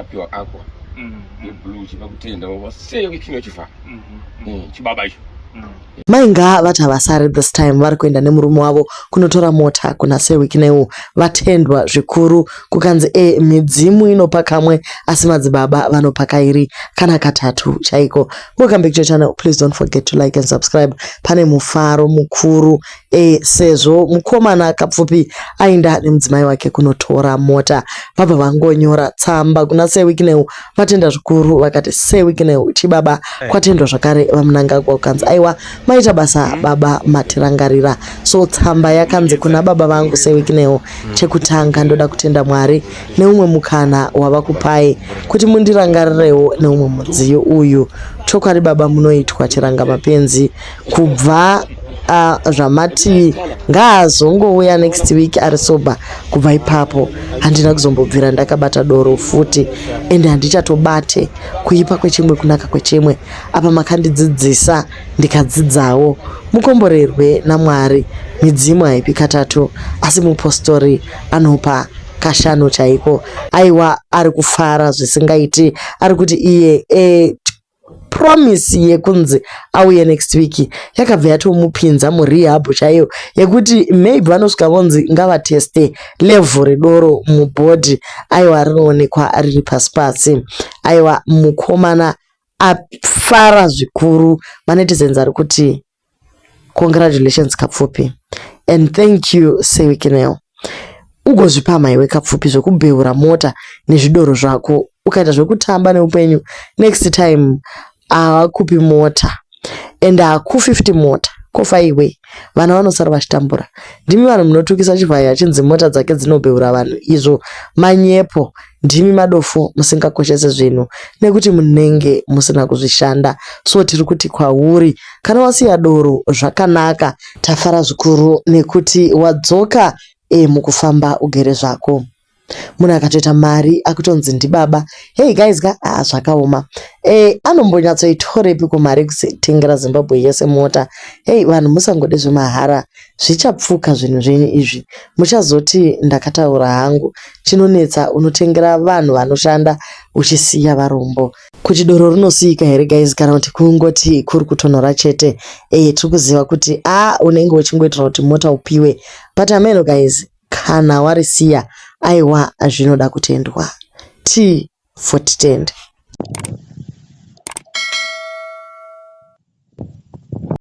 Apiwa aqua yeblue chipa kutenda sei wikino chifa chibaba icho. Mai Ngaa vati havasari this time vari kuenda nemurume wavo kunotora mota kuna Sir Wicknell vatendwa zvikuru kukanzi e midzimu inopa kamwe asi madzibaba vanopa kairi kana katatu chaiko. Welcome back to your channel. Please don't forget to like and subscribe. Pane mufaro mukuru e, sezvo mukomana Kapfupi aenda nemudzimai wake kunotora mota. Vabva vangonyora tsamba kuna Sir Wicknell vatenda zvikuru vakati Sir Wicknell chibaba kwatendwa zvakare VaMnangagwa kukanzi aiwa maita basa baba matirangarira. So tsamba yakanzi kuna baba vangu Sir Wicknell chekutanga ndoda kutenda Mwari neumwe mukana wavakupai kuti mundirangarirewo neumwe mudziyo uyu. Chokwadi baba munoitwa chirangamapenzi kubva zvamati ngaazongouya next week ari sober. Kubva ipapo handina kuzombobvira ndakabata doro futi ende handichatobate. Kuipa kwechimwe kunaka kwechimwe. Apa makandidzidzisa ndikadzidzawo. Mukomborerwe naMwari. Midzimu haipi katatu asi mupostori anopa kashanu chaiko. Aiwa ari kufara zvisingaiti ari kuti iye e, promise yekunzi auye next week yakabva yatomupinza murehab chaiyo yekuti maybe vanosvika vonzi ngavateste level redoro mubhodhi. Aiwa rinoonekwa riri pasi pasi. Aiwa mukomana afara zvikuru. Manetizens ari kuti congratulations Kapfupi and thank you Sir Wicknell. Ugozvipa iwe Kapfupi zvekubheura mota nezvidoro zvako. Ukaita zvekutamba neupenyu next time havakupi mota and hakufi futi mota kofa iwe. Vana vanosara vachitambura. Ndimi vanhu munotukisa Chivhayo achinzi mota dzake dzinobheura vanhu izvo manyepo. Ndimi madofo musingakoshese zvinhu nekuti munenge musina kuzvishanda. So tiri kuti kwauri kana wasiya doro zvakanaka. Tafara zvikuru nekuti wadzoka mukufamba ugere zvako. Munhu akatoita mari akutonzi ndibaba. Hey guys ka zvakaoma. Anombonyatsoitorepi kumari kutengera Zimbabwe yese mota. Hey vanhu musangode zvemahara. Zvichapfuka zvinhu zvenyu izvi. Muchazoti ndakataura hangu. Chinonetsa unotengera vanhu vanoshanda uchisiya varombo. Kuti doro rinosiyika here guys kana kuti kungoti kuri kutonhora chete. Tiri kuziva kuti unenge uchingoitira kuti mota upiwe. But ameno guys kana warisiya aiwa zvinoda kutendwa. T for titende.